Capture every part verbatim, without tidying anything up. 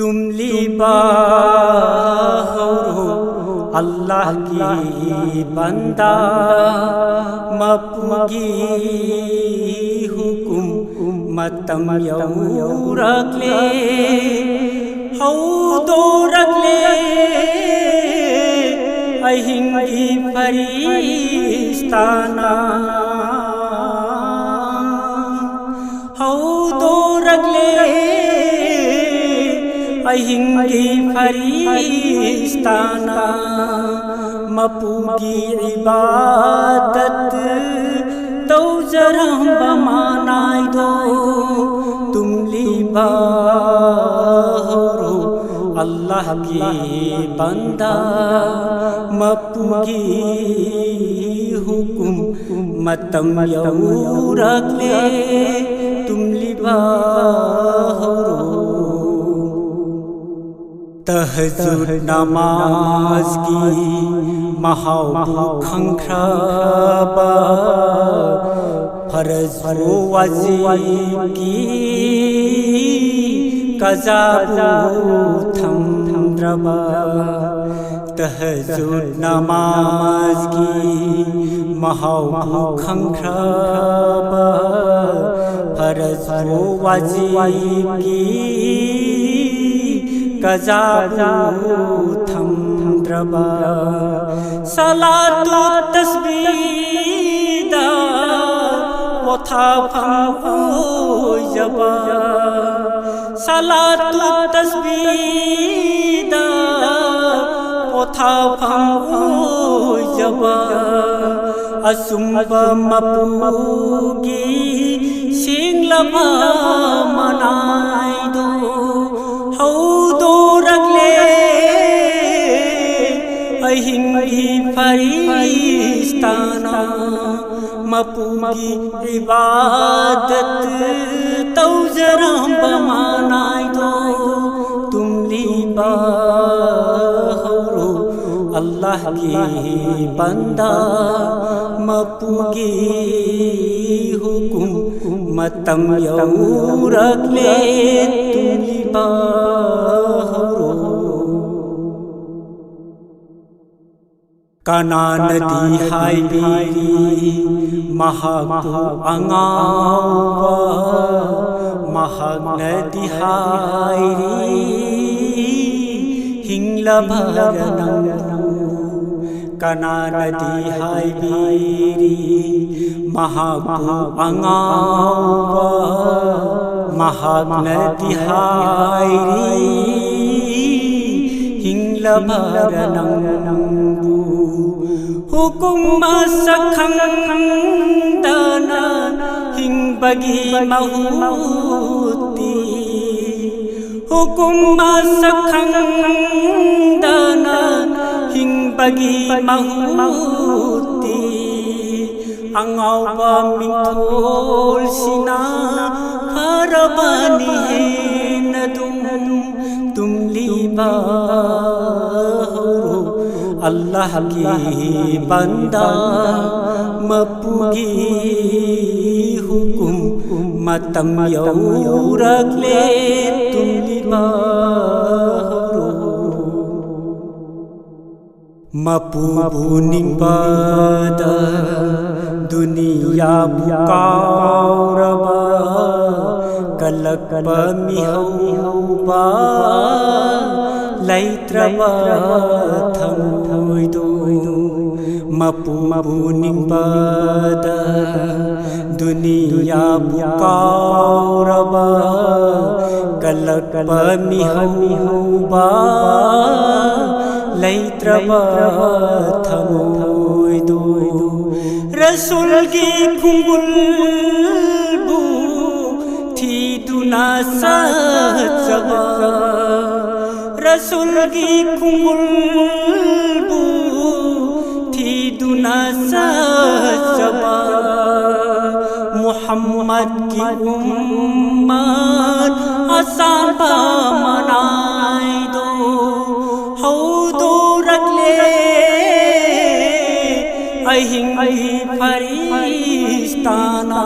ꯇꯨꯝꯂꯤꯕ ꯍꯧꯔꯣ ꯑꯜꯂꯥꯍꯒꯤ ꯕꯟꯗꯥ, ꯃꯄꯨꯒꯤ ꯍꯨꯀꯨꯝ ꯃꯇꯝ ꯌꯧꯔꯛꯂꯦ, ꯍꯧꯗꯣꯔꯛꯂꯦ ꯑꯍꯤꯡꯒꯤ ꯐꯔꯤꯁꯇꯥꯅ꯫ ꯍꯧꯗꯣꯔꯛꯂꯦ ꯑꯍꯤꯡꯒꯤ ꯐꯔꯤꯁꯇꯥꯅ, ꯃꯄꯨꯒꯤ ꯏꯕꯥꯗꯠ ꯇꯧꯖꯔꯝꯕ ꯃꯅꯥꯏꯗꯣ꯫ ꯇꯨꯝꯂꯤꯕ ꯍꯧꯔꯣ ꯑꯜꯂꯥꯍꯒꯤ ꯕꯟꯗꯥ, ꯃꯄꯨꯒꯤ ꯍꯨꯀꯨꯝ ꯃꯇꯝ ꯌꯧꯔꯛꯂꯦ, ꯇꯨꯝꯂꯤꯕ ꯍꯧꯔꯣ꯫ ꯇꯍꯖꯨꯗ ꯅꯃꯥꯖꯒꯤ ꯃꯍꯥꯎꯕꯨ ꯈꯪꯈ꯭ꯔꯕ, ꯐꯔꯖ ꯋꯥꯖꯤꯕꯀꯤ ꯀꯖꯥꯕꯨ ꯊꯝꯗ꯭ꯔꯕ, ꯇꯍꯖꯨꯗ ꯅꯃꯥꯖꯒꯤ ꯃꯍꯥꯎꯕꯨ ꯈꯪꯈ꯭ꯔꯕ, ꯐꯔꯖ ꯋꯥꯖꯤꯕꯀꯤ ꯀꯖꯥꯕꯨ ꯊꯝꯗ꯭ꯔꯕ, ꯁꯂꯥꯇꯨ ꯇꯁꯕꯤꯗ ꯄꯣꯊꯥꯐꯝ ꯑꯣꯏꯖꯕ, ꯁꯂꯥꯇꯨ ꯇꯁꯕꯤꯗ ꯄꯣꯊꯥꯐꯝ ꯑꯣꯏꯖꯕ, ꯑꯆꯨꯝꯕ ꯃꯄꯨꯒꯤ ꯁꯦꯡꯂꯕ ꯃꯅꯥꯏꯗꯨ ꯍꯧꯗꯣꯔꯛꯂꯦ ꯑꯍꯤꯡꯒꯤ ꯐꯔꯤꯁꯇꯥꯅ, ꯃꯄꯨꯒꯤ ꯏꯕꯥꯗꯠ ꯇꯧꯖꯔꯝꯕ ꯃꯅꯥꯏꯗꯣ꯫ ꯇꯨꯝꯂꯤꯕ ꯍꯧꯔꯣ ꯑꯜꯂꯥꯍꯒꯤ ꯕꯟꯗꯥ, ꯃꯄꯨꯒꯤ ꯍꯨꯀꯨꯝ ꯃꯇꯝ ꯌꯧꯔꯛꯂꯦ꯫ ꯇꯨꯝꯂꯤꯕ ꯀꯅꯥꯅꯗꯤ ꯍꯥꯏꯕꯤꯔꯤ ꯃꯍꯥꯛꯄꯨ ꯑꯉꯥꯎꯕ? ꯃꯍꯥꯛꯅꯗꯤ ꯍꯥꯏꯔꯤ ꯍꯤꯡꯂꯕꯔ ꯅꯪꯕꯨ? ꯀꯅꯥꯅꯗꯤ ꯍꯥꯏꯕꯤꯔꯤ ꯃꯍꯥꯛꯄꯨ ꯑꯉꯥꯎꯕ? ꯃꯍꯥꯛꯅꯗꯤ ꯍꯥꯏꯔꯤ ꯍꯤꯡꯂꯕꯔ ꯅꯪꯕꯨ? ꯍꯨꯀꯨꯝ ꯃꯁꯛ ꯈꯪꯗꯅ ꯍꯤꯡꯕꯒꯤ ꯃꯍꯨꯠꯇꯤ, ꯍꯨꯀꯨꯝ ꯃꯁꯛ ꯈꯪꯗꯅ ꯍꯤꯡꯕꯒꯤ ꯃꯍꯨꯠꯇꯤ, ꯑꯉꯥꯎꯕ ꯃꯤꯡꯊꯣꯜꯁꯤꯅ ꯐꯔꯕꯅꯤ ꯍꯦꯟꯅ ꯑꯗꯨꯝ ꯇꯨꯝꯂꯤꯕ ꯍꯧꯔꯣ꯫ ꯑꯜꯂꯥꯍꯀꯤ ꯕꯟꯗꯥ, ꯃꯄꯨꯒꯤ ꯍꯨꯀꯨꯝ ꯃꯇꯝ ꯌꯧꯔꯛꯂꯦ, ꯇꯨꯝꯂꯤꯕ ꯍꯧꯔꯣ꯫ ꯃꯄꯨꯕꯨ ꯅꯤꯡꯕꯗ ꯗꯨꯅꯤꯌꯥꯕꯨ ꯀꯥꯎꯔꯕ, ꯀꯜꯂꯛꯄ ꯃꯤꯍꯧꯕ ꯂꯩꯇ꯭ꯔꯕ ꯊꯃꯣꯏꯗꯣ꯫ ꯃꯄꯨꯕꯨ ꯅꯤꯡꯕꯗ ꯗꯨꯅꯤꯌꯥꯕꯨ ꯀꯥꯎꯔꯕ, ꯀꯜꯂꯛꯄ ꯃꯤꯍꯧꯕ ꯂꯩꯇ꯭ꯔꯕ ꯊꯃꯣꯏꯗꯣ꯫ ꯔꯁꯨꯜꯒꯤ ꯈꯨꯡꯒꯨꯜꯕꯨ ꯊꯤꯗꯨꯅ ꯆꯠꯆꯕ, ꯔꯁꯨꯜꯒꯤ ꯈꯨꯡꯒꯨꯜꯕꯨ ꯊꯤꯗꯨꯅ ꯆꯠꯆꯕ, ꯃꯨꯍꯝꯃꯗꯀꯤ ꯎꯝꯃꯠ ꯑꯆꯥꯟꯕ ꯃꯅꯥꯏꯗꯣ ꯍꯧꯗꯣꯔꯛꯂꯦ꯫ ꯑꯍꯤꯡꯒꯤ ꯐꯔꯤꯁꯇꯥꯅ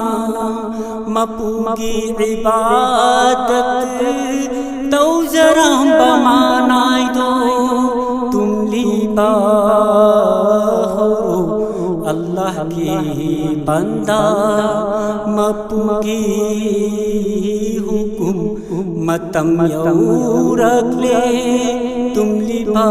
ꯃꯄꯨꯒꯤ ꯏꯕꯥꯗꯠ ꯇꯧꯖꯔꯝꯕ ꯃꯅꯥꯏꯗꯣ ꯇꯨꯝꯂꯤꯕ ꯑꯜꯂꯥꯍꯒꯤ ꯕꯟꯗꯥ, ꯃꯄꯨꯒꯤ ꯍꯨꯀꯨꯝ ꯃꯇꯝ ꯌꯧꯔꯛꯂꯦ꯫ ꯇꯨꯝꯂꯤꯕ